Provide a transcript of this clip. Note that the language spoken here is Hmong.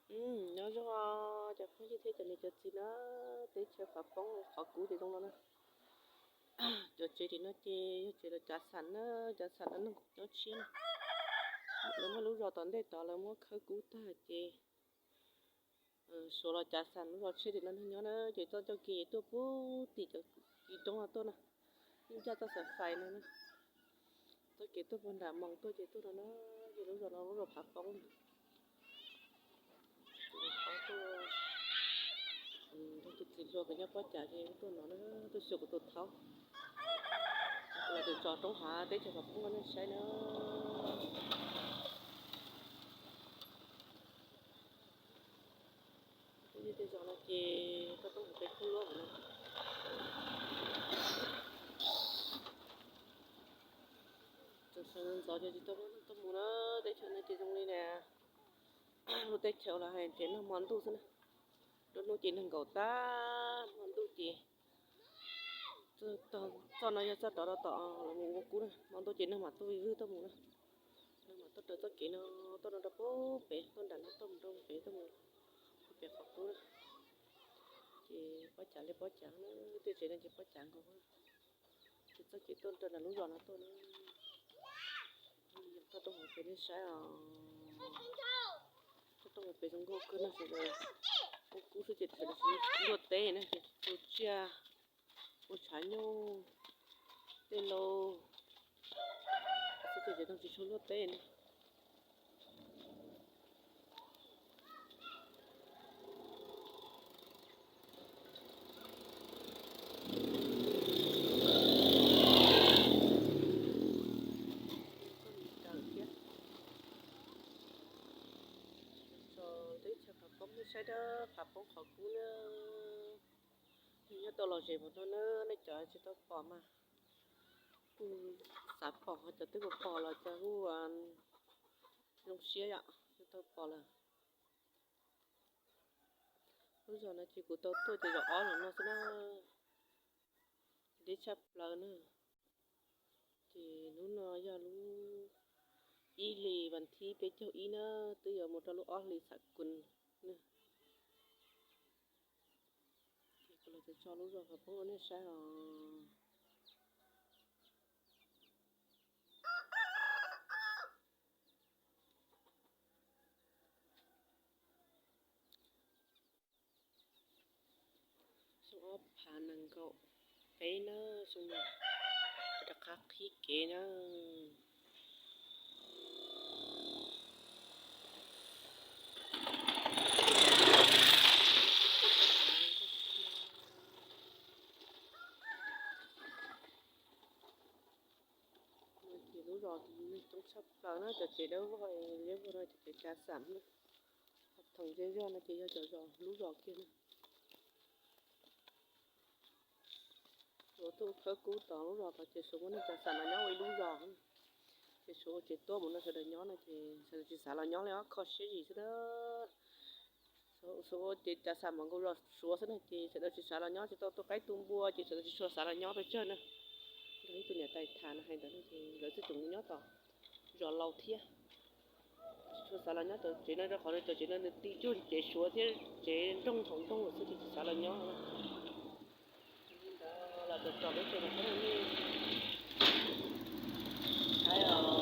Nyob zoo cov phooj ywg thiab cov niam cov txiv na, teb chaws Phav Poob qhov kub ces zoo no na. Cov tsev tim no ces yog tsev lawv cav xam na, cav xam no neeg nyob tshiab na. Lawv muab lub zos tom ntej tod lawv muab khawb kub tag ces Suav los cav xam lub zos tshiab tim no neeg nyob na, ces txoj coj kev tuaj puag tim cov kev roob no tuaj na, yeej ncaj txoj xaim fais no na. Txoj kev tuaj puag nram Moos tuaj ces tuaj no na, ces lub zos no lub zos Phav Poob na. Tus txiv hluas kws nyob pob cav ces tuaj no na, tuaj xyuas kuv tus thaub. Los tus tso roob hav teb chaws Phav Poob nej saib na. Tej zos no ces koj toob hauv pes kub luab no. Tseem sawv ntxov ces tsis tau muaj neeg tuaj mus na, teb chaws no ces zoo li na. Lub teb chaws los hais tias nag hmo ntuj xwb na, lub hnub ces neeg nkaum tag, hmo ntuj ces txoj no yog txoj rov rau tom los mus ua kub na, hmo ntuj ces neeg mam tuaj vwj tuaj mus na. Neeg mam tuaj raws txoj kev no, tuaj no rau puag pem, tuaj nram no tuaj mus rau pem tuaj mus puag pem qhov kub na. Ces pob cav li pob cav na, tej tsev no ces pob cav nkaus. Ces txoj kev tuaj raws nram lub zos no tuaj na. Toj roob hauv pes nej saib os. Toj roob hauv pes zoo nkauj kawg no, sawv daws ua kub xwb ces sawv daws tsis luaj teb na, ces tu tsiaj, ua tshav nyuj, tej lauj, xwb ces tsis tshua luaj teb na. Txoj me kaws thiab. Tso teb chaws Phav Poob nej saib dab Phav Poob qhov kub na. Nyob tau lom zem mus no na, nej cov tsis tau pom mas kuj xav pom, ho cov twb pom los cov kuj zoo siab yom, tsis tau pom lawm. Lub zos no ces kuv tau tuaj ces zos ob zos no xwb na, deb tshaj plaws na. Ces hnub no yog lub ib hlis vas thib peb caug ib na, twb yuav mus rau lub ob hlis xam kus na. Ces kuv los tso lub zos Phav Poob rau nej saib os. Xyoo ob phav nees nkaum peb na, xyoo no rov qab qhib kev na. Ces lub zos neeg coob tshaj plaws na, cov tsev dawb vog liab vog no cov tsev cav xam na. Thoom zej zog no ces yog cov zos lub zos kiag na. Suav tuaj khawb kub tom lub zos tod ces Suav muab neeg cav xam los nyob ua ib lub zos. Ces Suav ua tsev tuab mus no sawv daws nyob no ces sawv daws tsis xav los nyob li os, kho siab zim xwb na. Suav ua tsev cav xam nkaus zos Suav xwb na ces sawv daws tsis xav los nyob, tsis tau tu qaib tu npua ces sawv daws tsis tshua xav los nyob pes tsawg na. Nrog ib tug niam tais tham no hais ntawd no ces lawv twb tseem mus nyob tom zos laus thiab. Tsis tshua xav los nyob tom tsev no rau qhov cov tsev no nws ti cuag tsev Suav thiab tsev nroog thaum nroog lawm xwb ces tsis xav los nyob. Li ntawd los tso tso peb tso rau nej saib os.